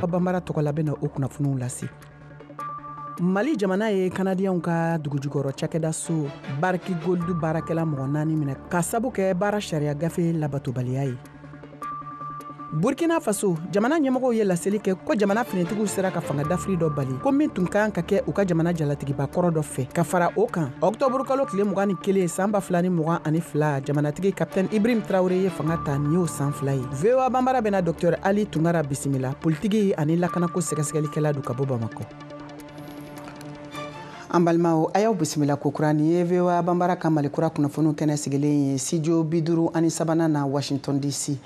Banbara tɔgɔ la bɛna o kunnafoniw lase. Mali jamana ye Kanadiyanw ka dugujukɔrɔ cakɛda so Barrick Gold baarakɛla mɔgɔ 4 minɛ ka sabu kɛ baara sariya gafe labatobaliya ye. Burkina Faso jamana ɲɛmɔgɔw ye laseli kɛ ko jamana finitigiw sera ka fanga dafiri dɔ bali ko min tun kan ka kɛ u ka jamana jalatigiba kɔrɔ dɔ fɛ. Ka fara o kan, ɔktɔburu kalo tile 21 san 2022, jamanatigi Kapitɛni Ibrahim Traoré ye fanga ta, nin y'o san 2 ye. VOA Banbara bɛna Dr Ali Tunkara bisimila, politiki ani lakanako sɛgɛsɛgɛlikɛla don ka bɔ Bamakɔ. An balimaw, a y'aw bisimila ko kura. Nin ye VOA Banbara ka Malikura kunnafoniw kɛnɛ sigilen ye studio 53nan na Washington DC.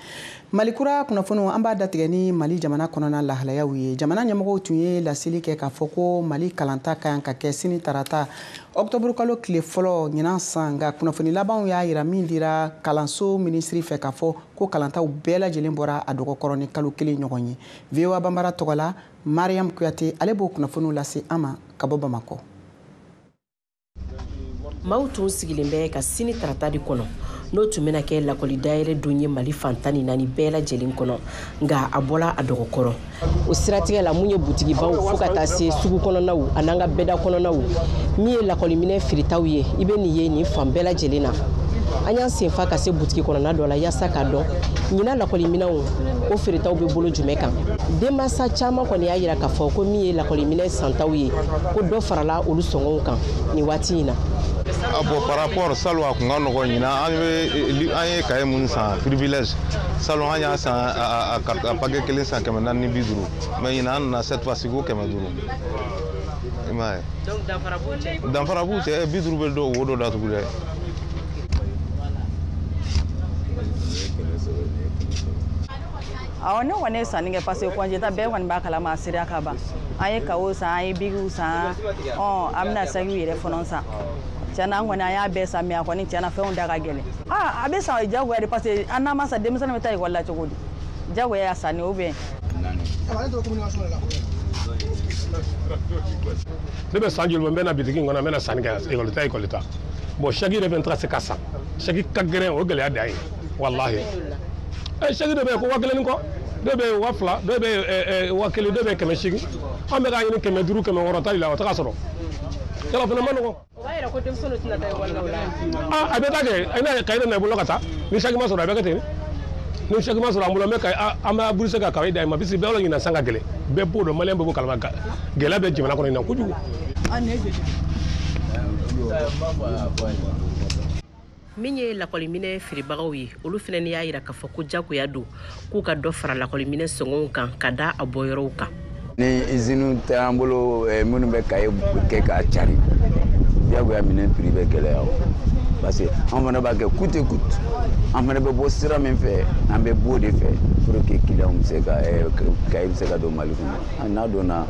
Malikura kunnafoniw, an b'a datigɛ ni Mali jamana kɔnɔna lahalayaw ye. Jamana ɲɛmɔgɔw tun ye laseli kɛ k'a fɔ ko Mali kalanta ka kan ka kɛ sini tarata ɔktɔburu kalo tile fɔlɔ ɲinan san, nka kunnafoni labanw y'a yira min dira kalanso minisiri fɛ k'a fɔ ko kalantaw bɛɛ lajɛlen bɔra a dɔgɔkɔrɔ ni kalo 1 ɲɔgɔn ye. VOA Banbara tɔgɔ la, Mariam Kuyate ale b'o kunnafoniw lase an ma ka bɔ Bamakɔ. Maaw tun sigilen bɛ ka sini tarata de kɔnɔ, n'o tun bɛna kɛ lakɔli dayɛlɛ don ye Mali fan 14 bɛɛ lajɛlen kɔnɔ, nka a bɔla a dɔgɔkɔrɔ. O siratigɛ la, mun ye butigibaw fo ka taa se sugu kɔnɔnaw an'an ka bɛda kɔnɔnaw, min ye lakɔliminɛ feeretaw ye, i bɛ nin ye nin fan bɛɛ lajɛlen na. An y'an senfa ka se butigi kɔnɔna dɔ la yaasa k'a dɔn ɲinan lakɔliminɛnw o feeretaw bɛ bolo jumɛn kan. Denmansa caman kɔni y'a yira k'a fɔ ko min ye lakɔliminɛ santaw ye, ko dɔ farala olu sɔngɔw kan nin waati in na. Ah bon, par rapport salon, a kun ka nɔgɔn. Ɲinan an ye kaye minnu san, privilège, salon an y'a san a paquet kelen san 450, mais ɲinan an nana cette fois-ci ko 500. I m'a ye? Donc danfara b'u cɛ? Danfara b'u cɛ, 50 bɛ dɔw wo dɔ datugu dɛ. Awɔ, ne kɔni ye sanni kɛ parce que congé ta bɛɛ kɔni b'a kalama, a sera ka ban. An ye kawo san, an ye bigiw san, an bɛna sagiw yɛrɛ fana san. Tiɲɛna, an kɔni an y'a bɛɛ san, mais a kɔni tiɲɛna fɛnw da ka gɛlɛn. A bɛ san jagoya de, parce que an n'an ma san, denmisɛnnin bɛ taa ekɔli la cogo di? Jagoya y'a sanni ou bien. Ne bɛ san joli bɔ, n bɛ na bitigi in kɔnɔ, n bɛ na sanni kɛ, ekɔli ta, ekɔli ta. Bon, saki yɛrɛ bɛ n taga se ka san. Saki ka gɛlɛn, o gɛlɛya dan ye. Walahi. Saki dɔ bɛ yen ko 1000 ni kɔ, dɔ bɛ yen 2000, dɔ bɛ yen 1000, dɔ bɛ yen 800. An bɛ k'a ɲini 500, 600 ta de la, o tɛ ka sɔrɔ. Yala fana ma nɔgɔn. O b'a yira ko denmisɛnninw tɛna taa ekɔli la o la. A bɛ taa kɛ, n'a ye kaye na i bolo ka taa, ni saki ma sɔrɔ a bɛ kɛ ten. Ni saki ma sɔrɔ an bolo, an bɛ kaye, an bɛ burise ka kaye d'a ma, puisque bɛɛ b'a dɔn ɲinan san ka gɛlɛn. Bɛɛ b'o dɔn, maliyɛn bɛɛ b'o kalama, gɛlɛya bɛ jamana kɔnɔ ɲinan kojugu. Min ye lakɔliminɛ feerebagaw ye, olu fana y'a yira k'a fɔ ko jagoya don k'u ka dɔ fara lakɔliminɛ sɔngɔw kan ka da a bɔyɔrɔw kan. Ni usine tɛ an bolo, minnu bɛ kaye kɛ k'a cari, jagoya minɛn prix bɛ gɛlɛya o, parce que an fana b'a kɛ coûte que coûte, an fana bɛ bɔ sira min fɛ, an bɛ bɔ o de fɛ pour que client bɛ se ka, kaye bɛ se ka don Mali kɔnɔ. N'a donna,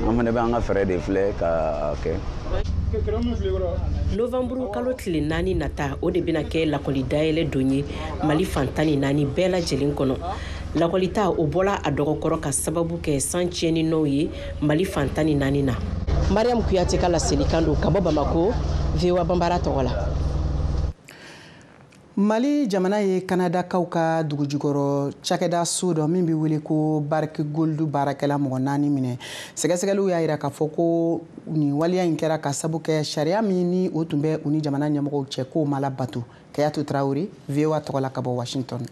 an fana bɛ an ka fɛɛrɛ de filɛ k'a kɛ. Novembre kalo tile 4 nata, o de bɛna kɛ lakɔli dayɛlɛ don ye Mali fan 14 bɛɛ lajɛlen kɔnɔ. Lakɔlita o bɔla a dɔgɔkɔrɔ ka sababu kɛ san tiɲɛni nɔw ye Mali fan 14 na. Mariam Kuyate ka laselikan don ka bɔ Bamako, VOA Banbara tɔgɔ la. Mali jamana ye Kanadakaw ka dugujukɔrɔ cakɛda so dɔ min bɛ wele ko Barrick Gold baarakɛla mɔgɔ 4 minɛ. Sɛgɛsɛgɛliw y'a yira k'a fɔ ko nin waleya in kɛra ka sabu kɛ sariya min ni o tun bɛ u ni jamana ɲɛmɔgɔw cɛ k'o ma labato. Kayatu Traoré, VOA tɔgɔ la ka bɔ Washington.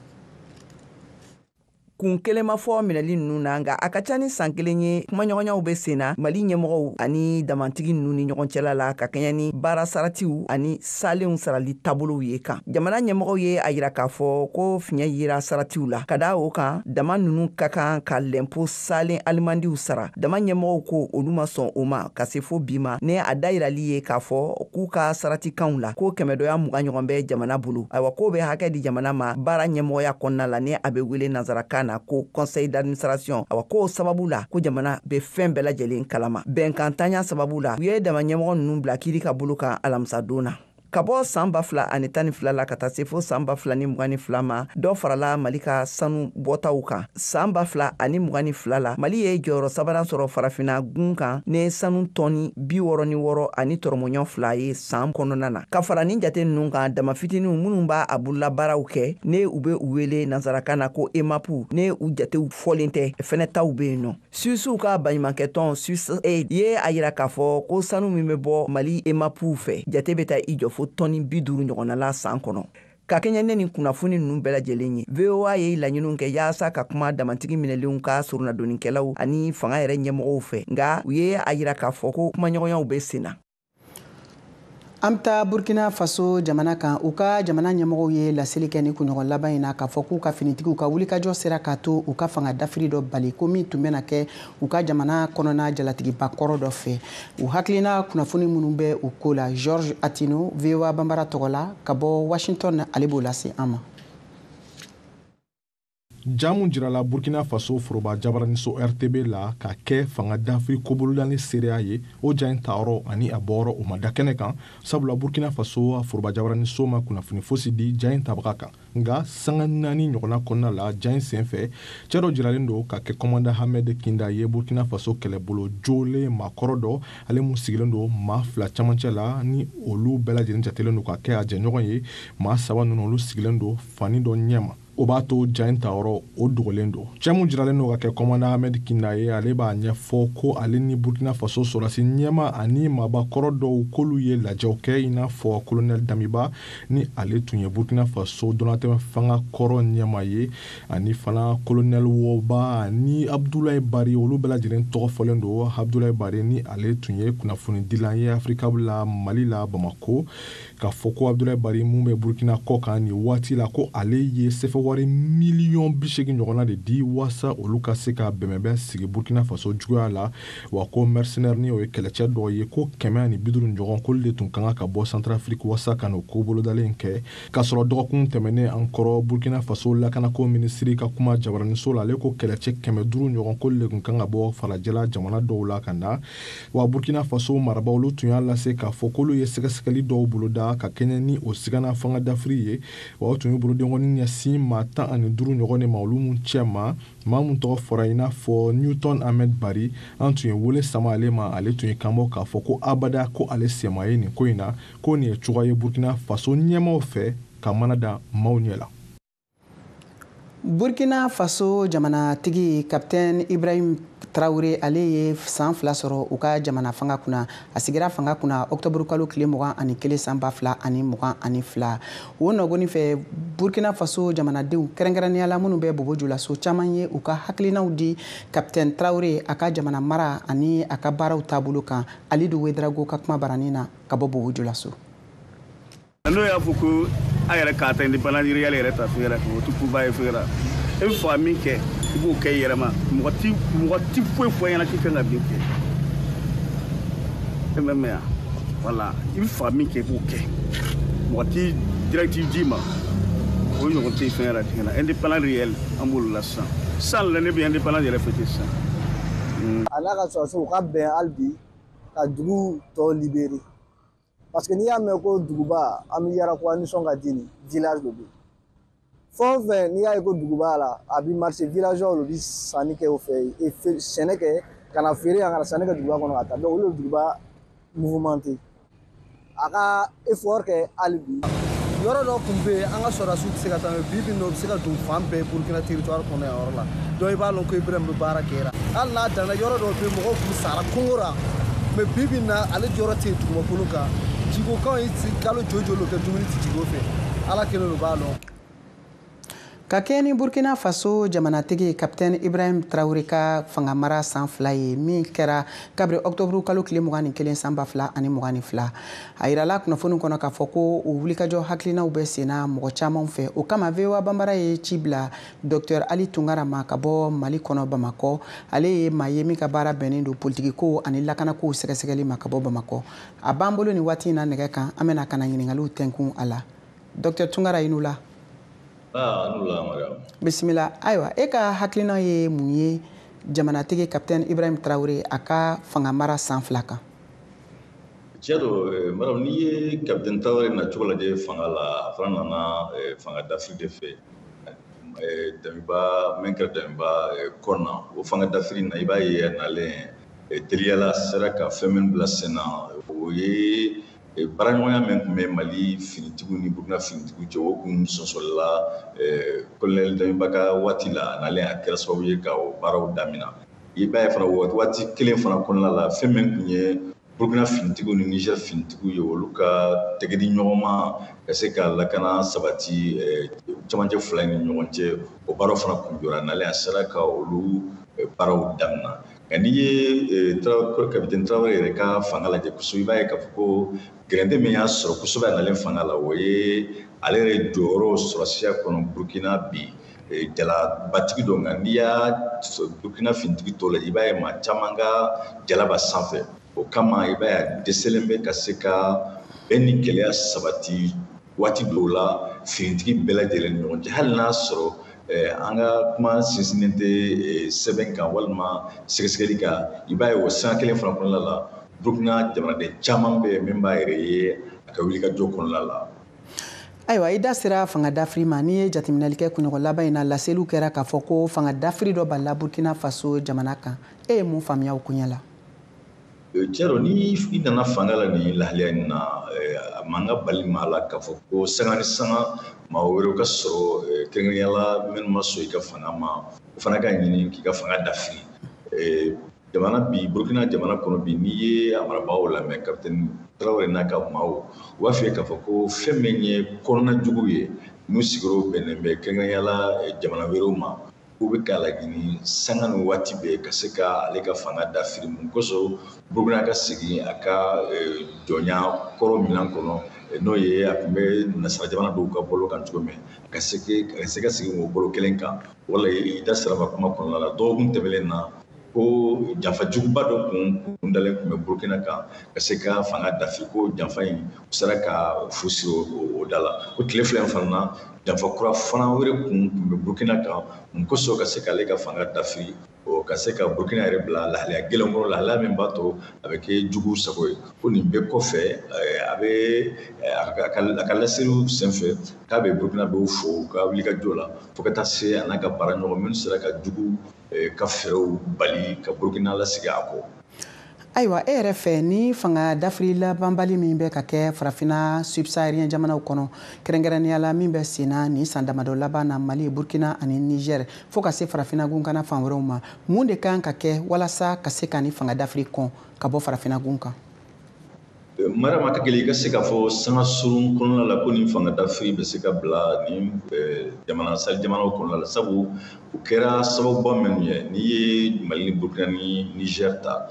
Kun kelen ma fɔ minɛli ninnu na, nka a ka ca ni san 1 ye kumaɲɔgɔnyaw bɛ sen na Mali ɲɛmɔgɔw ani damantigi ninnu ni ɲɔgɔn cɛla la ka kɛɲɛ ni baara saratiw ani salenw sarali taabolow ye kan. Jamana ɲɛmɔgɔw ye a yira k'a fɔ ko fiɲɛ yera saratiw la. Ka da o kan, dama ninnu ka kan ka lɛnpo salen alimandiw sara. Dama ɲɛmɔgɔw ko olu ma sɔn o ma ka se fo bi ma, ni a dayirali ye k'a fɔ k'u ka saratikanw la ko 120 ɲɔgɔn bɛ jamana bolo. Ayiwa, k'o bɛ hakɛ di jamana ma baara ɲɛmɔgɔya kɔnɔna la, ni a bɛ wele nansarakan na ko conseil d'administration. Awa, k'o sababu la ko jamana bɛ fɛn bɛɛ lajɛlen kalama. Bɛnkantanya sababu la, u ye dama ɲɛmɔgɔ ninnu bila kiiri ka bolo kan alamisadon na. Ka bɔ san 2012 la ka taa se fo san 2022 ma, dɔ farala Mali ka sanu bɔtaw kan. San 2022 la, Mali ye jɔyɔrɔ sabanan sɔrɔ Farafinna gun kan ni sanu tɔni 66.2 ye san kɔnɔna na. Ka fara nin jate ninnu kan, dama fitininw minnu b'a a bololabaaraw kɛ, ne u bɛ u wele nansarakan na ko EMAP, ne u jatew fɔlen tɛ, fɛnɛ taw bɛ yen nɔ. Suisuw ka baɲumankɛtɔn Suisse ye a yira k'a fɔ ko sanu min bɛ bɔ Mali EMAPw fɛ, jate bɛ taa i jɔ fo tɔni 50 ɲɔgɔnna la san kɔnɔ. Ka kɛɲɛ ne nin kunnafoni ninnu bɛɛ lajɛlen ye, VOA ye laɲiniw kɛ yaasa ka kuma damantigi minɛlenw ka soronadonnikɛlaw ani fanga yɛrɛ ɲɛmɔgɔw fɛ, nka u ye a yira k'a fɔ ko kumaɲɔgɔnyaw bɛ sen na. An bɛ taa Burkina Faso jamana kan. U ka jamana ɲɛmɔgɔw ye laseli kɛ ni kunɲɔgɔn laban in na k'a fɔ k'u ka finitigiw ka wulikajɔ sera k'a to u ka fanga dafiri dɔ bali, ko min tun bɛna kɛ u ka jamana kɔnɔna jalatigiba kɔrɔ dɔ fɛ. U hakilina kunnafoni minnu bɛ u ko la, Georges Attino, VOA Banbara tɔgɔ la ka bɔ Washington, ale b'o lase an ma. Ja mun jirala Burkina Faso foroba jabaraniso RTB la ka kɛ fanga dafiri kobololani seereya ye, o ja in tayɔrɔ ani a bɔyɔrɔ, o ma da kɛnɛ kan, sabula Burkina Faso foroba jabaraniso ma kunnafoni fosi di ja in tabaga kan. Nka sanga 4 ɲɔgɔnna kɔnɔna la, ja in senfɛ, cɛ dɔ jiralen don ka kɛ kɔmanda Hamed Kinda ye, Burkina Faso kɛlɛbolo jolen maakɔrɔ dɔ, ale mun sigilen don maa 2 camancɛ la, ni olu bɛɛ lajɛlen jatelen don ka kɛ a jɛɲɔgɔn ye. Maa 3 ninnu, olu sigilen don fani dɔ ɲɛma, o b'a to ja in tayɔrɔ, o dogolen don. Cɛ mun jiralen don ka kɛ kɔmanda Hamed Kinda ye, ale b'a ɲɛfɔ ko ale ni Burkina Faso sɔrɔdasi ɲɛma ani maabakɔrɔ dɔw, k'olu ye lajɛw kɛ, i n'a fɔ kolonɛli Damiba, ni ale tun ye Burkina Faso donnatɛmɛ fanga kɔrɔ ɲɛma ye, ani fana kolonɛli Wɔba ani Abdulayi Bari, olu bɛɛ lajɛlen tɔgɔ fɔlen don. Abdulayi Bari, ni ale tun ye kunnafonidilan ye Afirika la, Mali la, Bamako, k'a fɔ ko Abdulayi Bari mun bɛ Burkina kɔ kan nin waati la, ko ale ye sɛfɛ wari miliyɔn 80 ɲɔgɔnna de di waasa olu ka se ka bɛnbɛn sigi Burkina Faso juguya la. Wa ko mercenaire, ni o ye kɛlɛcɛ dɔw ye, ko 150 ɲɔgɔn, k'olu de tun ka kan ka bɔ Centrafrique waasa ka n'o ko bolodalen kɛ. K'a sɔrɔ dɔgɔkun tɛmɛnen an kɔrɔ, Burkina Faso lakanako minisiri ka kuma jabaraniso la, ale ko kɛlɛcɛ 500 ɲɔgɔn, k'olu de tun kan ka bɔ farajɛla jamana dɔw la ka na. Wa Burkina Faso marabaw, olu tun y'a lase k'a fɔ k'olu ye sɛgɛsɛgɛli dɔw boloda ka kɛɲɛ ni o sigana fanga dafiri ye. Wa o tun ye bolodenkɔni ɲɛsin maa 15 ɲɔgɔn de ma, olu mun cɛ ma maa mun tɔgɔ fɔra i n'a fɔ Newton Ahmed Bari. An tun ye wele sama ale ma, ale tun ye kanbɔ k'a fɔ ko abada, ko ale sema ye nin ko in na, ko nin ye cogoya ye Burkina Faso ɲɛmaw fɛ ka mana da maaw ɲɛ la. Burkina Faso jamanatigi Capitaine Ibrahim Traoré, ale ye san 2 sɔrɔ u ka jamana fanga kunna. A sigira fanga kunna octobre kalo tile 21 san 2022. O nɔgɔni fɛ, Burkina Faso jamanadenw, kɛrɛnkɛrɛnnenya la minnu bɛ Bobo Julaso, caman ye u ka hakilinaw di Capitaine Traoré a ka jamana mara ani a ka baaraw taabolo kan. Alidu Wedrago ka kuma baranin na ka bɔ Bobo Julaso. N'o y'a fɔ ko a yɛrɛ k'a ta indépendance yɛrɛ ta fɛngɛ la, o tɛ koba ye fɛngɛ la. E bɛ fɛ ka min kɛ, i b'o kɛ i yɛrɛ ma. Mɔgɔ ti foyi fɔ ɲɛna k'i kan ka min kɛ. E bɛ mɛn yan, wala i bɛ fɛ ka min kɛ, i b'o kɛ. Mɔgɔ ti directive d'i ma, o ɲɔgɔn tɛ fɛn yɛrɛ tigɛ la. Indépendance réel, an b'olu la sisan. Sisan la, ne bɛ indépendance yɛrɛ fêter sisan. A n'a ka sɔrɔsiw u ka bɛn hali bi ka dugu tɔ libérer, parce que n'i y'a mɛn ko duguba, an bɛ yala ko an nisɔn ka di, nin village de bɛ yen. Fɛn o fɛn n'i y'a ye ko duguba la, a bɛ marché, villageois de bɛ sanni kɛ o fɛ yen, sɛnɛ kɛ ka na feere yan, ka na sanni kɛ duguba kɔnɔ ka taa. Donc olu de bɛ duguba mouvementé. A ka effort kɛ hali bi. Yɔrɔ dɔ tun bɛ yen, an ka sɔrɔdasiw tɛ se ka taa, mɛ bi bi in na, u bɛ se ka don fan bɛɛ Burukina territoire kɔnɔ yan yɔrɔ la. Donc i b'a lɔn ko Ibrahim bɛ baara kɛra. Hali n'a danna yɔrɔ dɔw bɛ yen, mɔgɔw tun sara kɔngɔ la, mɛ bi bi in na, ale jɔyɔrɔ tɛ yen dugumakolo kan. Jiko kan ye kalo joli joli kɛ, dumuni tɛ jigin o fɛ. Ala kelen de b'a lɔn. Ka kɛ ni Burkina Faso jamanatigi Capitaine Ibrahim Traoré ka fanga mara san 2 ye, min kɛra kabiri octobre kalo tile 21 san 2022, a yirala kunnafoni kɔnɔ k'a fɔ ko o wulikajɔ hakilinaw bɛ senna mɔgɔ caman fɛ. O kama, VOA Banbara ye ci bila Dr Ali Tunkara ma ka bɔ Mali kɔnɔ, Bamakɔ. Ale ye maa ye min ka baara bɛnnen don politikiko ani lakanakow sɛgɛsɛgɛli ma ka bɔ Bamakɔ. A b'an bolo nin waati in na nɛgɛ kan. An bɛna ka na ɲininkaliw tɛnkun a la. Dr Tunkara, i n'u la. Bisimila. Ayiwa, e ka hakilina ye mun ye jamanatigi Capitaine Ibrahim Traoré a ka fanga mara san 2 kan? Tiɲɛ don Mariam, n'i ye Capitaine Traoré nacogo lajɛ fanga la, a fana nana fanga dafiri de fɛ. Damiba min kɛra Damiba kɔn na, o fanga dafiri na, i b'a ye a nalen teliyala sera ka fɛn min bila sen na, o ye baaraɲɔgɔnya min tun bɛ Mali finitigiw ni Burukina finitigiw cɛ, o kun sɔsɔlila colonel Damiba ka waati la. A nalen, a kɛra sababu ye ka o baaraw daminɛ. I b'a ye fana, waati kelen fana kɔnɔna la, fɛn min tun ye Burukina finitigiw ni Niger finitigiw ye, olu ka tɛgɛ di ɲɔgɔn ma ka se ka lakana sabati cɛmancɛ fila in ni ɲɔgɔn cɛ, o baaraw fana kun jɔra. Nalen, a sera ka olu baaraw daminɛ. Nka n'i ye Capitaine Traoré yɛrɛ ka fanga lajɛ kosɛbɛ, i b'a ye k'a fɔ ko gɛrɛntɛ min y'a sɔrɔ kosɛbɛ a nalen fanga la, o ye ale yɛrɛ jɔyɔrɔ sɔrɔsiya kɔnɔ Burukina bi. Jalabatigi don, nka n'i y'a Burukina finitigi tɔ lajɛ, i b'a ye maa caman ka jala b'a sanfɛ. O kama, i b'a ye a dɛsɛlen bɛ ka se ka bɛn ni kɛlɛya sabati waati dɔw la finitigi bɛɛ lajɛlen ni ɲɔgɔn cɛ, hali n'a sɔrɔ an ka kuma sinsinnen tɛ sɛbɛn kan walima sɛgɛsɛgɛli kan. I b'a ye o sanga kelen fana kɔnɔna la, Burukina jamanaden caman bɛ yen min b'a yɛrɛ ye a ka wulikajɔ kɔnɔna la. Ayiwa, i da sera fanga dafiri ma. N'i ye jateminɛli kɛ kunɲɔgɔn laban in na, laseliw kɛra k'a fɔ ko fanga dafiri dɔ balila Burukina Faso jamana kan. E ye mun faamuya o koɲɛ la? Tiɲɛ don, ni i nana fanga la nin lahalaya in na, a man ka bali maa la k'a fɔ ko sanga ni sanga maa wɛrɛw ka sɔrɔ, kɛrɛnkɛrɛnnenya la minnu ma sɔn i ka fanga ma, o fana ka ɲini k'i ka fanga dafiri. Jamana bi, Burukina jamana kɔnɔ bi, n'i ye a marabagaw lamɛn, Capitaine Traoré n'a ka maaw, u b'a f'i ye k'a fɔ ko fɛn min ye kɔnɔna jugu ye, n'u sigiyɔrɔ bɛnnen bɛ kɛrɛnkɛrɛnnenya la jamana wɛrɛw ma, k'u bɛ k'a laɲini sanga ni waati bɛɛ ka se ka ale ka fanga dafiri. Mun kosɔn? Burukina ka segin a ka jɔnya kɔrɔ minɛn kɔnɔ, n'o ye a tun bɛ nasara jamana dɔw ka bolo kan cogo min, ka se ka segin o bolo kelen kan. Wala i da sera ma kuma kɔnɔna la, dɔgɔkun tɛmɛnen na, ko janfa juguba dɔ kun dalen tun bɛ Burukina kan ka se ka fanga dafi, ko janfa in u sera ka fu siri o da la. O tile fila in fana na, janfa kura fana wɛrɛ kun bɛ Burukina kan. Mun kosɔn? Ka se k'ale ka fanga dafiri, ka se ka Burukina yɛrɛ bila lahalaya gɛlɛn kɔnɔ, lahalaya min b'a to a bɛ kɛ jugu sago ye. Ko nin bɛɛ kɔfɛ, a bɛ a ka laseliw senfɛ k'a bɛ Burukina dɔw fo u ka wulikajɔ la, fo ka taa se a n'a ka baara ɲɔgɔn minnu sera ka jugu ka fɛɛrɛw bali ka Burukina lasigi a kɔ. Ayiwa, e yɛrɛ fɛ, ni fanga dafiri labanbali min bɛ ka kɛ Farafinna subsaharien jamanaw kɔnɔ, kɛrɛnkɛrɛnnenya la min bɛ sen na nin san damadɔ laban na Mali, Burkina ani Niger, fo ka se Farafinna gunkana fan wɛrɛw ma, mun de kan ka kɛ walasa ka se ka ni fanga dafiri kɔn ka bɔ Farafinna gun kan? Mariam, ka gɛlɛn i ka se k'a fɔ sanga surun kɔnɔna la ko nin fanga dafiri bɛ se ka bila nin jamana Sahel jamanaw kɔnɔna la, sabu o kɛra sababuba minnu ye. N'i ye Mali ni Burkina ni Niger ta,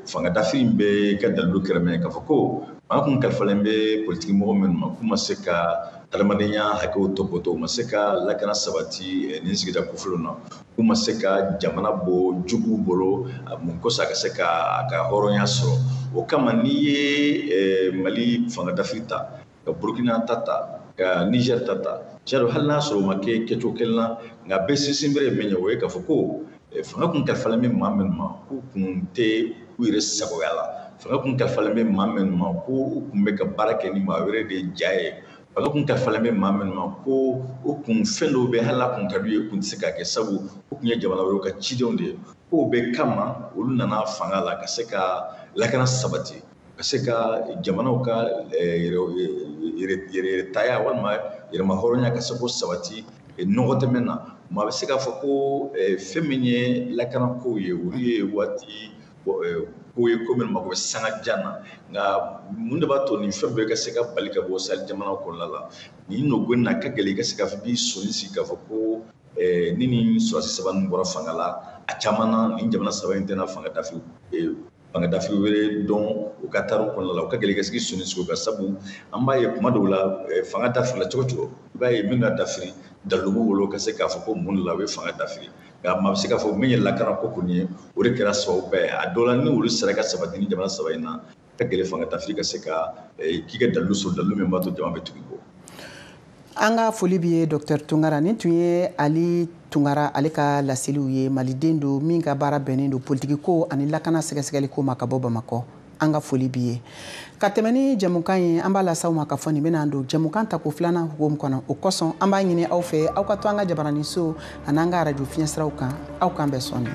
fanga dafiri in bɛ ka dalilu kɛra min ye, k'a fɔ ko maa kun kalifalen bɛ politiki mɔgɔ minnu ma, k'u ma se ka adamadenya hakɛw tɔpɔtɔ, u ma se ka lakana sabati nin sigida kofɔlenw na, k'u ma se ka jamana bɔ juguw bolo. Mun kosɔn? A ka se ka a ka hɔrɔnya sɔrɔ. O kama, n'i ye Mali fanga dafiri ta, ka Burukina ta ta, ka Niger ta ta, tiɲɛ don, hali n'a sɔrɔ o ma kɛ kɛcogo kelen na, nka bɛɛ sinsin bere ye min ye, o ye k'a fɔ ko fanga kun kalifalen bɛ maa minnu ma, k'u kun tɛ u yɛrɛ sagoya la. Fanga kun kalifalen bɛ maa minnu ma, ko u kun bɛ ka baara kɛ ni maa wɛrɛ de ja ye. Fanga kun kalifalen bɛ maa minnu ma, ko u kun fɛn dɔw bɛ, hali n'a kun ka d'u ye, u kun tɛ se k'a kɛ, sabu u kun ye jamana wɛrɛw ka cidenw de ye. K'o bɛɛ kama, olu nana fanga la ka se ka lakana sabati, ka se ka jamanaw ka yɛrɛtaya walima yɛrɛma hɔrɔnya ka se k'o sabati nɔgɔ tɛmɛn na. Maa bɛ se k'a fɔ ko fɛn min ye lakana kow ye, olu ye waati ko ye, ko minnu mako bɛ sanga jan na. Nka mun de b'a to nin fɛn bɛɛ ka se ka bali ka bɔ Sahel jamanaw kɔnɔna la nin nɔgɔ in na? Ka gɛlɛn i ka se k'a fɔ b'i sɔnni sigi k'a fɔ ko ni sɔrɔdasi saba ninnu bɔra fanga la, a caman na nin jamana saba in tɛna fanga dafiri wɛrɛ dɔn u ka taariw kɔnɔna la. O ka gɛlɛn i ka se k'i sɔnni sigi o kan, sabu an b'a ye kuma dɔw la, fanga dafirila cogo cogo, i b'a ye min ka dafiri, dalilu b'u bolo ka se k'a fɔ ko mun de la u ye fanga dafiri. Nka maa bɛ se k'a fɔ min ye lakana ko kɔni ye, o de kɛra sababuba ye. A dɔw la, ni olu sera ka sabati ni jamana saba in na, ka gɛlɛn fanga dafiri ka se ka k'i ka dalilu sɔrɔ, dalilu min b'a to jama bɛ tugu i kɔ. An ka foli b'i ye, Docteur Tunkara. Nin tun ye Ali Tunkara ale ka laseliw ye. Maliden don min ka baara bɛnnen don politiki ko ani lakana sɛgɛsɛgɛli ko ma, ka bɔ Bamakɔ. An ka foli b'i ye. Ka tɛmɛ ni jɛmukan ye, an b'a lase aw ma k'a fɔ nin bɛna don jɛmukan tako filanan hukumu kɔnɔ. O kosɔn an b'a ɲini aw fɛ, aw ka to an ka jabaraniso ani an ka arajo fiɲɛsiraw kan. Aw k'an bɛn sɔɔni.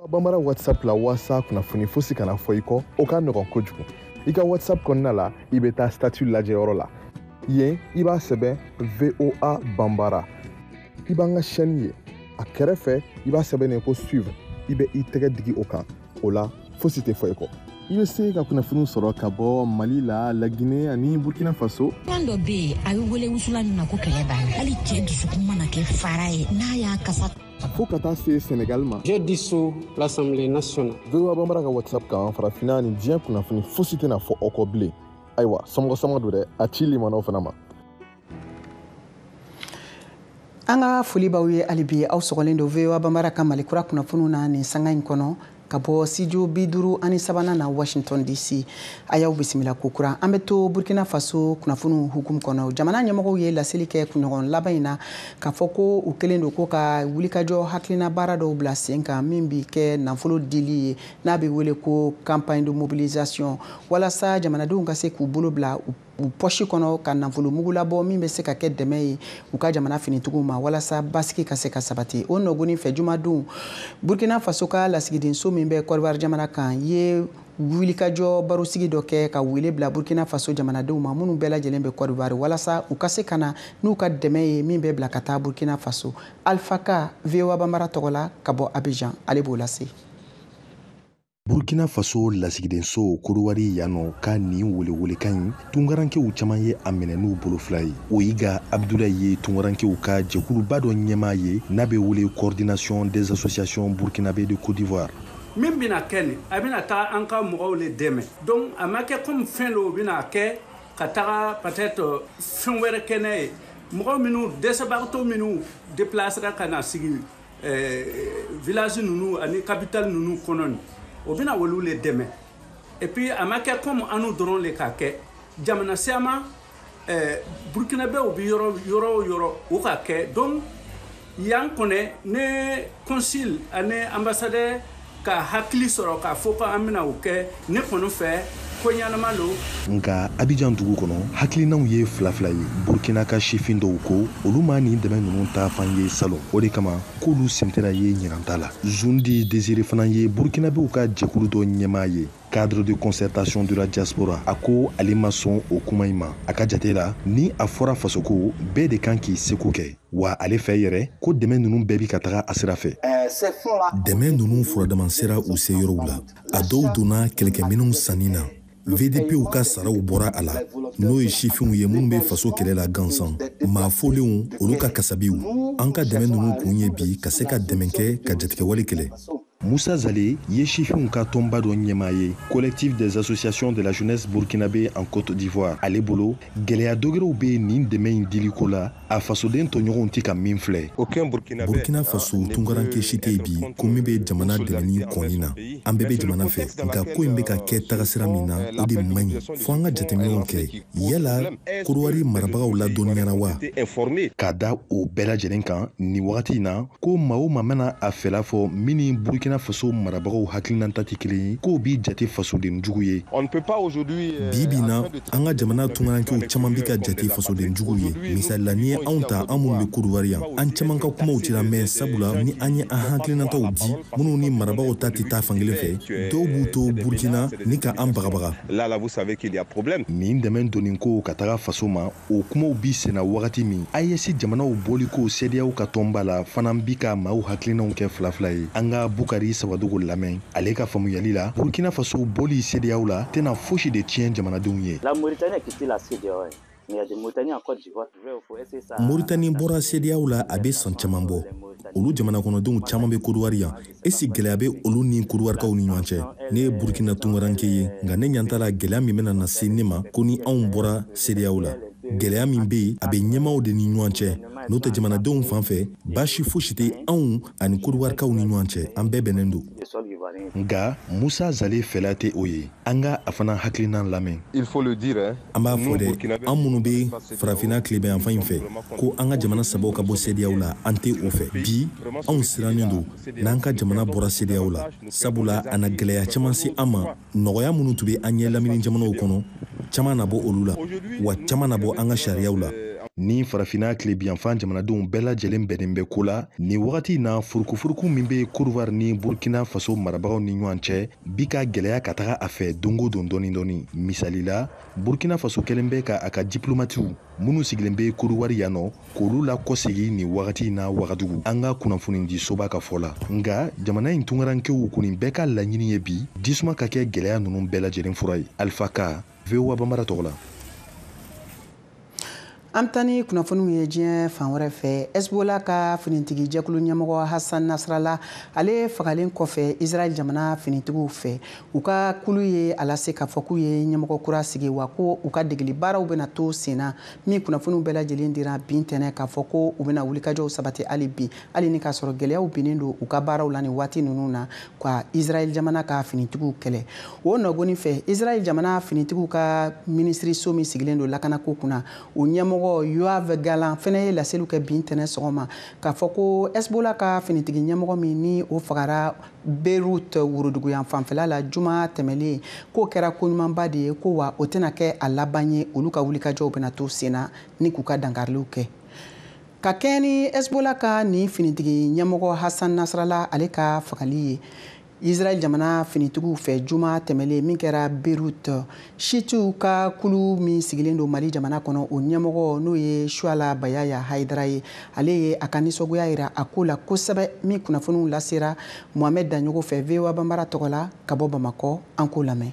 Bambara WhatsApp la waasa kunnafoni fosi kana fɔ i kɔ, o ka nɔgɔn kojugu. I ka WhatsApp kɔnɔna la, i bɛ taa statut lajɛyɔrɔ la. Yen i b'a sɛbɛn VOA Bambara. I b'an ka chaîne ye. A kɛrɛfɛ i b'a sɛbɛn ko suivre. I bɛ i tɛgɛ digi o kan. O la fosi tɛ fɔ i kɔ. I bɛ se ka kunnafoniw sɔrɔ ka bɔ Mali la, Laginɛ ani Burkina Faso. Kan dɔ bɛ yen, a bɛ wele wusulan min ma ko kɛlɛ b'a la. Hali cɛ dusukun mana kɛ fara ye, n'a y'a kasa fo ka taa se Senegal ma. J'ai dissous l'Assemblée nationale. VOA Bambara ka WhatsApp kan, farafinna ni diɲɛ kunnafoni fosi tɛna fɔ aw kɔ bilen. Ayiwa, somɔgɔ sama don dɛ, a ci limanaw fana ma. An ka foli b'aw ye hali bi, aw sɔgɔlen don VOA Bambara ka Mali kura kunnafoniw na nin sanga in kɔnɔ ka bɔ studio 53 na Washington DC. A y'aw bisimila kokura. An bɛ to Burkina Faso kunnafoniw hukumu kɔnɔ. Jamana ɲɛmɔgɔw ye laseli kɛ kunɲɔgɔn laban in na k'a fɔ ko u kɛlen don ko ka wulikajɔ hakilina baara dɔw bila sen kan min bi kɛ nafolo dili ye, n'a bɛ wele ko campagne de mobilisation, walasa jamanadenw ka se k'u bolo bila u pɔsi kɔnɔ ka nafolo mugu labɔ min bɛ se ka kɛ dɛmɛ ye u ka jamana finitigiw ma walasa basigi ka se ka sabati. O nɔgɔnin fɛ, jumadon, Burkina Faso ka lasigidenso min bɛ Kɔdiwari jamana kan ye wulikajɔ barosigi dɔ kɛ ka wele bila Burkina Faso jamanadenw ma minnu bɛɛ lajɛlen bɛ Kɔdiwari, walasa u ka se ka na n'u ka dɛmɛ ye min bɛ bila ka taa Burkina Faso. Alpha Ka, VOA Bambara tɔgɔ la ka bɔ Abidjan, ale b'o lase. Burkina Faso lasigidenso Kodowari yan nɔ ka nin welewelekan in, tunkarankew caman ye a minɛ n'u bolo fila ye. Oyiga Abdulayi ye tunkarankew ka jɛkuluba dɔ ɲɛmaa ye n'a bɛ wele Coordination des associations burkinabé de Côte d'Ivoire. Min bɛna kɛ nin, a bɛna taa an ka mɔgɔw le dɛmɛ. Donc a ma kɛ comme fɛn dɔw bɛna kɛ ka taga peut-être fɛn wɛrɛ kɛ n'a ye. Mɔgɔ minnu dɛsɛbagatɔ minnu déplacera ka na sigi village ninnu ani capitale ninnu kɔnɔ nin, o bɛna olu le dɛmɛ. Et puis a ma kɛ comme anu dɔrɔn le k'a kɛ. Jamana caman, burkinabɛw bɛ yɔrɔ o yɔrɔ o ka kɛ. Donc yan kɔnɛ ne consul ani ambassadeur ka hakili sɔrɔ k'a fɔ ko an bɛna o kɛ, ne kɔni fɛ ko ɲanama lo. Nka Abidjan dugu kɔnɔ, hakilinaw ye fila fila ye. Burkina ka sifin dɔw ko olu ma nin dɛmɛ ninnu ta fan ye salon, o de kama k'olu sen tɛna ye ɲinan ta la. Zundi Désiré fana ye burkinabɛw ka jɛkulu dɔ ɲɛmaa ye, cadre de concertation de la diaspora. A ko ale ma sɔn o kuma in ma. A ka jate la, ni a fɔra fasoko, bɛɛ de kan k'i seko kɛ. Wa ale fɛ yɛrɛ ko dɛmɛ ninnu bɛɛ bi ka taga a sira fɛ. Dɛmɛ ninnu furadama sera u se yɔrɔw la. A dɔw donna kɛlɛkɛminɛnw sanni na. VDPw ka saraw bɔra a la, n'o ye sifinw ye minnu bɛ faso kɛlɛ la gansan. Maa fɔlenw, olu ka kasabiw. An ka dɛmɛ ninnu kun ye bi ka se ka dɛmɛ kɛ ka jatigɛwale kɛlɛ. Moussa Zale ye sifinw ka tɔnba dɔ ɲɛmaa ye, Collectif des associations de la jeunesse burkinabé en Côte d'Ivoire. Ale bolo, gɛlɛya dɔgɛrɛw bɛ nin dɛmɛ in diliko la, a fasoden tɔɲɔgɔnw tɛ ka min filɛ. Burkina Faso tunkaranke si tɛ yen bi ko min bɛ jamana dɛmɛni kɔni na. An bɛɛ bɛ jamana fɛ, nka ko in bɛ ka kɛ tagasira min na, o de man ɲi. Fo an ka jateminɛw kɛ. Yala Kodowari marabagaw ladɔnniyara wa? Ka da o bɛɛ lajɛlen kan nin wagati in na, ko maa o maa mana a fɛla fɔ min ni Burkina Faso marabagaw hakilinata tɛ kelen ye, k'o b'i jate fasoden jugu ye. Bi bi na, an ka jamana tunkarankew caman bɛ ka jate fasoden jugu ye. Misali la, n'i ye anw ta, an minnu bɛ Kodowari yan, an caman ka kumaw tɛ lamɛn, sabula ni an ye an hakilinataw di minnu ni marabagaw ta tɛ taa fankelen fɛ, dɔw b'u to Burkina ni ka an bagabaga. Nin dɛmɛ donni ko ka taga faso ma, o kumaw bi senna wagati min, AES jamanaw bɔliko CEDEAO ka tɔnba la fana bi ka maaw hakilinaw kɛ fila fila ye. An ka Bukari Sawadogo lamɛn. Ale ka faamuyali la, Burkina Faso bɔli CEDEAO la tɛna fosi de tiɲɛ jamanadenw ye. Mauritanie bɔra CEDEAO la a bɛ san caman bɔ. Olu jamana kɔnɔdenw caman bɛ Kodowari yan. Esi gɛlɛya bɛ olu ni Kodowarikaw ni ɲɔgɔn cɛ? Ne ye Burkina tunkaranke ye, nka ne ɲɛ t'a la gɛlɛya min bɛna na se ne ma ko ni anw bɔra CEDEAO la. Gɛlɛya min bɛ yen, a bɛ ɲɛmaaw de ni ɲɔgɔn cɛ. N'o tɛ jamanadenw fan fɛ, baasi fosi tɛ anw ani Kodowarikaw ni ɲɔgɔn cɛ. An bɛɛ bɛnnen don. Nka Musa Zale fɛla tɛ o ye. An ka a fana hakilina lamɛn. An b'a fɔ dɛ, an minnu bɛ farafinna tilebinyanfan in fɛ, ko an ka jamana sabaw ka bɔ CEDEAO la, an tɛ o fɛ. Bi anw sirannen don n'an ka jamana bɔra CEDEAO la, sabula a na gɛlɛya caman se an ma. Nɔgɔya minnu tun bɛ an ɲɛ lamini jamanaw kɔnɔ, caman na bɔ olu la, wa caman na bɔ an ka sariyaw la. Ni farafinna tilebinyanfan jamanadenw bɛɛ lajɛlen bɛnnen bɛ ko la nin wagati na, furukufuruku min bɛ Côte ni Burkina Faso marabagaw ni ɲɔgɔn cɛ bi ka gɛlɛya ka taga a fɛ don o don dɔɔni dɔɔni. Misali la, Burkina Faso kɛlen bɛ ka a ka diplomatiw minnu sigilen bɛ Côte d'Ivoire yan nɔ, k'olu la kɔsegi nin wagati in na Wagadugu, an ka kunnafoni soba ka fɔ la. Nka jamana in tunkarankew kɔni bɛɛ ka laɲini ye bi jisuma ka kɛ gɛlɛya ninnu bɛɛ lajɛlen fura ye. Alpha Ka, VOA Bambara tɔgɔ la. An bɛ taa ni kunnafoniw ye diɲɛ fan wɛrɛ fɛ. Hezbollah ka finitigi jɛkulu ɲɛmɔgɔ Hassan Nasrallah, ale fagalen kɔfɛ Israël jamana finitigiw fɛ, u ka kulu ye a lase k'a fɔ k'u ye ɲɛmɔgɔ kura sigi, wa ko u ka degeli baaraw bɛna to sen na. Min kunnafoniw bɛɛ lajɛlen dira bi ntɛnɛn k'a fɔ ko u bɛna wulikajɔw sabati hali bi, hali ni k'a sɔrɔ gɛlɛyaw binnen don u ka baaraw la nin waati ninnu na, ka Israël jamana ka finitigiw kɛlɛ. O nɔgɔni fɛ, Israël jamana finitigiw ka minisiriso min sigilen don lakanako kunna, o ɲɛmɔgɔ Yoav Gallant fɛnɛ ye laseliw kɛ bi ntɛnɛn sɔgɔma k'a fɔ ko Hezbollah ka finitigi ɲɛmɔgɔ min ni o fagara Beyrouth woroduguyan fanfɛla la juma tɛmɛlen, k'o kɛra koɲumanba de ye, ko wa o tɛna kɛ a laban ye, olu ka wulikajɔw bɛna to sen na ni k'u ka dankariliw kɛ. Ka kɛɲɛ ni Hezbollah ka nin finitigi ɲɛmɔgɔ Hassan Nasrallah ale ka fagali ye Israël jamana finitigiw fɛ juma tɛmɛlen min kɛra Beyrouth, Shiitiw ka kulu min sigilen don Mali jamana kɔnɔ, o ɲɛmɔgɔ n'o ye Suala Bayaya Hayidara ye, ale ye a ka nisɔngoya yira a ko la kosɛbɛ. Min kunnafoniw lasera Mohamed Daɲogo fɛ VOA Bambara tɔgɔ la ka bɔ Bamakɔ, an k'o lamɛn.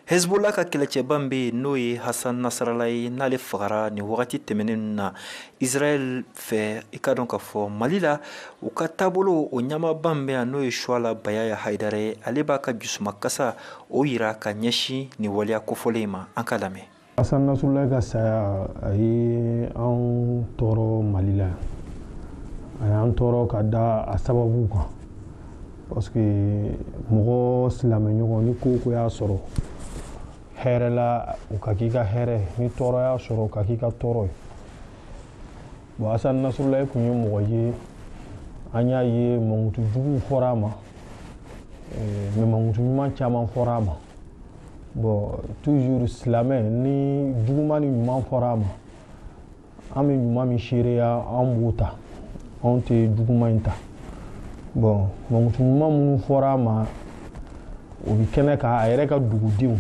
Hezbollah ka kɛlɛcɛba min bɛ yen, n'o ye Hassan Nasrallah ye, n'ale fagara nin wagati tɛmɛnen na Israël fɛ, i ka dɔn k'a fɔ Mali la u ka taabolo o ɲɛmaaba min bɛ yan, n'o ye Suala Bayaya Hayidara ye, ale b'a ka jusumakasa o yira ka ɲɛsin nin waleya kofɔlen in ma. An ka lamɛn. Hassan Nasrallah ka saya, a ye anw tɔɔrɔ Mali la, a y'an tɔɔrɔ ka da a sababu kan, parce que mɔgɔ silamɛ ɲɔgɔn ni ko ko y'a sɔrɔ hɛrɛ la, o ka k'i ka hɛrɛ, ni tɔɔrɔ y'a sɔrɔ, o ka k'i ka tɔɔrɔ ye. Bon, Hassan Nasrallah tun ye mɔgɔ ye, an y'a ye mankutu juguw fɔra a ma, mais mankutu ɲuman caman fɔra a ma. Bon, toujours silamɛ, ni juguman ni ɲuman fɔra a ma, an bɛ ɲuman min seereya, an b'o ta, anw tɛ juguman in ta. Bon, mankutu ɲuman minnu fɔra a ma, o bɛ kɛnɛ kan. A yɛrɛ ka dugudenw,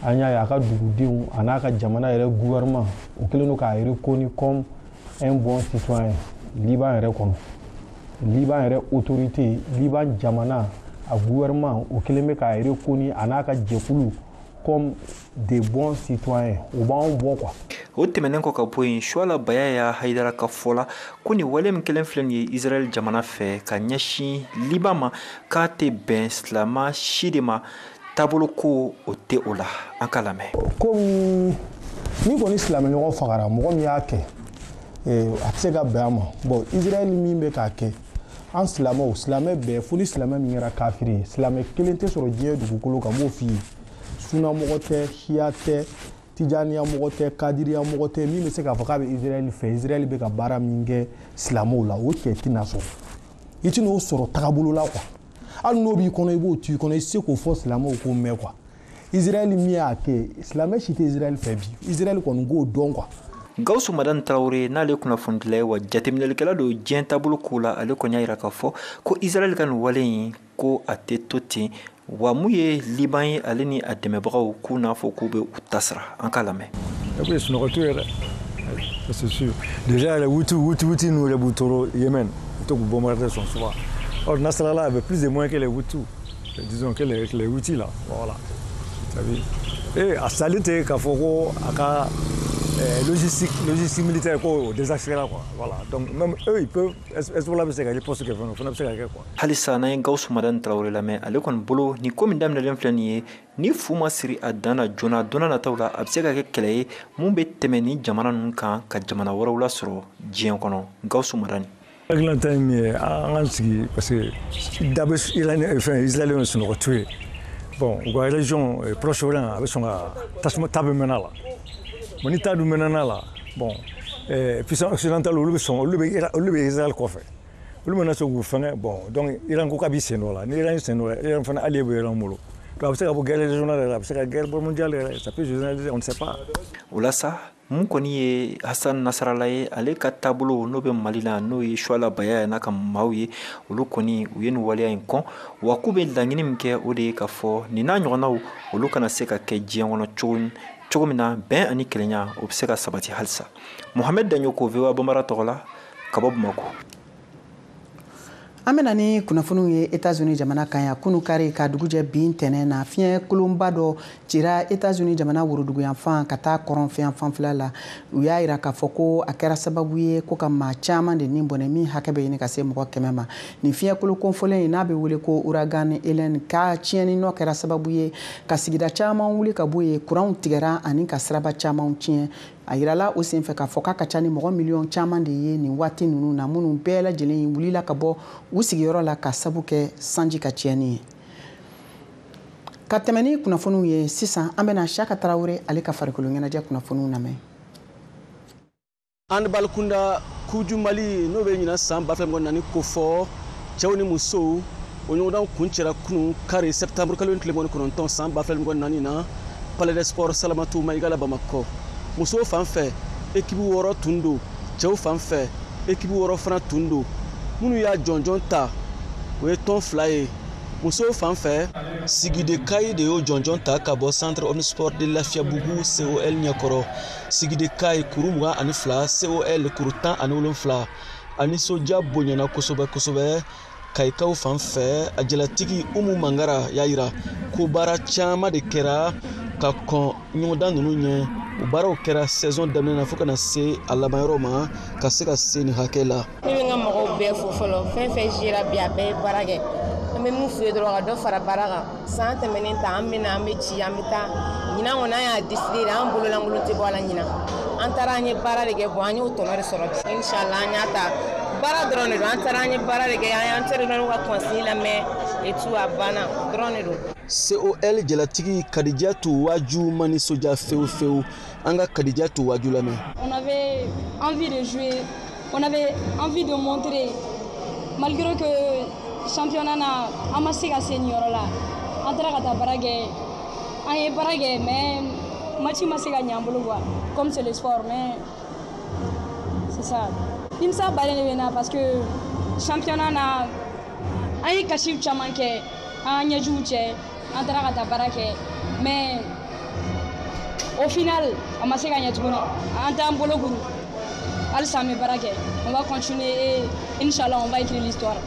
an y'a ye a ka dugudenw a n'a ka jamana yɛrɛ gouvernement, o kɛlen don k'a reconnu comme un bon citoyen Liban yɛrɛ kɔnɔ. Liban yɛrɛ autorité, Liban jamana a gouvernement, o kɛlen bɛ k'a reconnu a n'a ka jɛkulu comme des bons citoyens, o b'anw bɔ quoi. O tɛmɛnen kɔ ka bɔ yen, Suala Bayaya Hayidara ka fɔ la ko nin wale min kelen filɛ nin ye Israël jamana fɛ ka ɲɛsin Liban ma, k'a tɛ bɛn silamɛ si de ma, taabolo ko o tɛ o la. An ka lamɛn. Komi ni kɔni silamɛ ɲɔgɔn fagara, mɔgɔ min y'a kɛ, a tɛ se ka bɛn a ma. Bon, Israël min bɛ k'a kɛ, an silamɛw, silamɛ bɛɛ, fo ni silamɛ min kɛra kafiri ye, silamɛ kelen tɛ sɔrɔ diɲɛ dugukolo kan, n b'o f'i ye. Sunamɔgɔ tɛ, siya tɛ, tijaniya mɔgɔ tɛ, kadiriya mɔgɔ tɛ min bɛ se k'a fɔ k'a bɛ Israël fɛ. Israël bɛ ka baara min kɛ silamɛw la, o cɛ tɛna sɔrɔ, i tɛn'o sɔrɔ tagabolo la quoi. Hali n'o b'i kɔnɔ, i b'o to i kɔnɔ, i tɛ se k'o fɔ silamɛw k'o mɛn quoi. Israël min y'a kɛ, silamɛ si tɛ Israël fɛ bi, Israël kɔni k'o dɔn quoi. Gawusu Madani Tarawele, n'ale kunnafonidila ye wa jateminɛlikɛla don diɲɛ taabolo ko la, ale kɔni y'a yira k'a fɔ ko Israël ka nin wale in, ko a tɛ to ten, wa mun ye Liban ye, ale ni a dɛmɛbagaw k'u n'a fɔ k'u bɛ u ta sara. An k'a lamɛn. Oui, sunɔgɔ t'u ye dɛ, c'est sûr. Déjà les Houthis, Houthis, Houthis nous les Boutoro Yémen, to k'u bombarder sont souvent. Or Nasrallah avait plus de moyens que les Hutus, disons que les Houthis là, voilà. Et a sali tɛ k'a fɔ ko a ka logistique militaire ko désaxera quoi, voilà. Donc même eux ils peuvent, Hezbollah bɛ se ka riposte kɛ fana, o fana bɛ se ka kɛ quoi. Halisa n'an ye Gawusu Madani Tarawele lamɛn, ale kɔni bolo nin ko min daminɛlen filɛ nin ye, ni fu ma siri a dan na joona, don nataw la a bɛ se ka kɛ kɛlɛ ye mun bɛ tɛmɛ ni jamana ninnu kan ka jamana wɛrɛw lasɔrɔ diɲɛ kɔnɔ. Gawusu Madani. Hakilina ye min ye, an k'an sigi, parce que da bɛ fɛn Israël sunɔgɔ to ye. Bon, u ka région Proche-Orient a bɛ sɔn ka tasuma ta bɛ mɛnna la. Bon, ni ta dun mɛnna la, bon, puissance occidentale olu bɛ sɔn, olu bɛ Israël kɔfɛ. Olu mana se k'u fɛngɛ, bon, donc Iran ko k'a b'i sen dɔ la. Ni Iran sen dɔ la, Iran fana allié bɛ Iran bolo. Donc a bɛ se ka bɔ guerre régionale yɛrɛ, a bɛ se ka guerre mondiale yɛrɛ, ça peut généraliser, on ne sait pas. O la sa, mun kɔni ye Hassan Nasrallah ye, ale ka taabolo n'o bɛ Mali la, n'o ye Suala Baya n'a ka maaw ye, olu kɔni u ye nin waleya in kɔn, wa k'u bɛ laɲini min kɛ, o de ye k'a fɔ nin n'a ɲɔgɔnnaw olu kana se ka kɛ diɲɛ kɔnɔ cogo min na bɛn ani kelenya o bɛ se ka sabati halisa. Mohamed Dagnoko, VOA Bambara tɔgɔ la, ka bɔ Bamakɔ. An bɛna ni kunnafoniw ye Etats-Unis jamana kan yan. Kunu kari ka dugujɛ bin tɛnɛn na, fiɲɛ kolonba dɔ cira Etats-Unis jamana woroduguyanfan ka taa kɔrɔnfɛn fanfɛla la. U y'a yira k'a fɔ ko a kɛra sababu ye ko ka maa caman de ni bɔnɛ, min hakɛ bɛ ɲini ka se mɔgɔ 100 ma. Nin fiɲɛ kolo kɔnfɔlen in n'a bɛ wele ko ouragan Hélène ka tiɲɛni nɔ kɛra sababu ye ka sigida caman wuli ka bɔ yen, kuranw tigɛra ani ka siraba caman tiɲɛ. A yirala o senfɛ k'a fɔ k'a ka ca ni mɔgɔ miliyɔn caman de ye nin waati ninnu na, minnu bɛɛ lajɛlen wulila ka bɔ u sigiyɔrɔ la ka sabu kɛ sanji ka tiɲɛni ye. Ka tɛmɛ ni kunnafoniw ye sisan, an bɛna Siaka Tarawele ale ka farikolo ɲɛnajɛ kunnafoniw lamɛn. Handball kunda, Coupe du Mali n'o bɛ ɲinan san 2024 kofɔ, cɛw ni musow, o ɲɔgɔndan kuncɛra kunun kari septembre kalo tile 29 san 2024 na Palais des Sports Salamatu Mayiga la Bamakɔ. Musow fan fɛ, équipe 6 tun don, cɛw fan fɛ, équipe 6 fana tun don. Minnu y'a jɔnjɔn ta, o ye tɔn 2 ye. Musow fan fɛ, Sigide Kayi de y'o jɔnjɔn ta ka bɔ Centre Omnisport de Lafiyabugu COL ɲɛkɔrɔ. Sigide Kayi kuru 22, COL kuru 17. A nisɔndiya bonyana kosɛbɛ kosɛbɛ. Kayikaw fan fɛ, a jalatigi Umu Mangara y'a yira ko baara caman de kɛra ka kɔn ɲɔgɔndan ninnu ɲɛ. O baaraw kɛra saison daminɛ na fo ka na se a laban yɔrɔ ma, ka se ka se nin hakɛ la. Ne bɛ n ka mɔgɔw bɛɛ fo fɔlɔ, fɛn fɛn sera bi a bɛɛ ye baara kɛ. An bɛ mun f'u ye dɔrɔn, ka dɔ fara baara kan. San tɛmɛnen ta, an bɛ na, an bɛ ci, an bɛ taa. Ɲinan kɔni an y'a décidé de, an bololankolon tɛ bɔ a la ɲinan. An taara an ye baara de kɛ, bon, an y'o tɔnɔ de sɔrɔ bi. Inchallah an y'a ta. Baara dɔrɔn de don, an taara an ye baara de kɛ, an y'an entraîneur ka consigne lamɛn et tout, a banna dɔrɔn de don. COL jalatigi Kadijatu Waju ma nisɔndiya fewu fewu. An ka Kadijatu Waju lamɛn. On avait envie de jouer, on avait envie de montrer, malgré que championnat na an ma se ka se nin yɔrɔ la. An taara ka taa baara kɛ, an ye baara kɛ, mais match ma se ka ɲɛ an bolo quoi. Comme c'est le sport, mais c'est ça. Nimisa baden de bɛ na parce que championnat na an ye kasiw caman kɛ, an ɲɛjiw cɛ, an taara ka taa baara kɛ, mais au final a ma se ka ɲɛ tuguni. An t'an bolo kuru, halisa an bɛ baara kɛ, on va continuer et inchallah on va écrire l'histoire.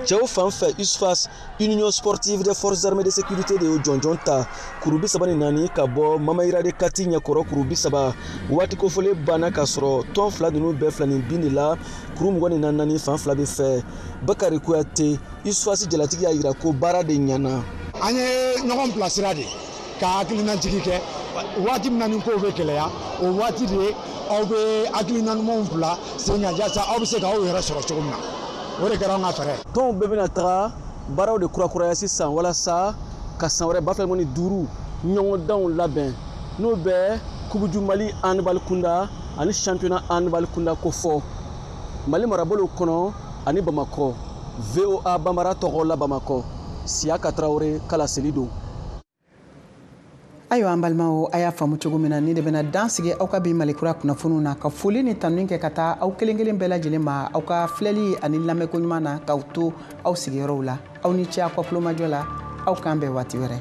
Cɛw fan fɛ, USFAS, Union sportive des forces armées de sécurité de y'o jɔnjɔn ta, kuru 34 ka bɔ Mamayira de Kati ɲɛkɔrɔ kuru 30. Waati kofɔlen banna k'a sɔrɔ tɔn fila ninnu bɛɛ fila ni bin de la, kuru 24 fan fila bɛ fɛ. Bakari Kuyate, USFAS jalatigi y'a yira ko baara de ɲɛna. An ye ɲɔgɔn bilasira de ka hakilinajigi kɛ. Waati min na ni kow bɛ gɛlɛya, o waati de aw bɛ hakilina ɲumanw bila sen kan, yaasa aw bɛ se k'aw yɛrɛ sɔrɔ cogo min na. O de kɛra an ka fɛɛrɛ. Tɔnw bɛɛ bɛna taga baaraw de kurakuraya sisan walasa ka san wɛrɛ 2025 ɲɔgɔndanw labɛn, n'o bɛ Coupe du Mali handball kunda ani championnat handball kunda kofɔ Mali marabolo kɔnɔ ani Bamakɔ. VOA Bambara tɔgɔ la Bamakɔ, Siaka Tarawele kala seli don. Ayiwa an balimaw, a y'a faamu cogo min na, ni de bɛna dan sigi aw ka bi Malikura kunnafoniw na, ka foli ni tanuni kɛ ka taa aw kelen kelen bɛɛ lajɛlen ma aw ka filɛli ani lamɛnko ɲuman na, k'aw to aw sigiyɔrɔw la. Aw ni ce aw ka kulomajɔ la, aw k'an bɛn waati wɛrɛ.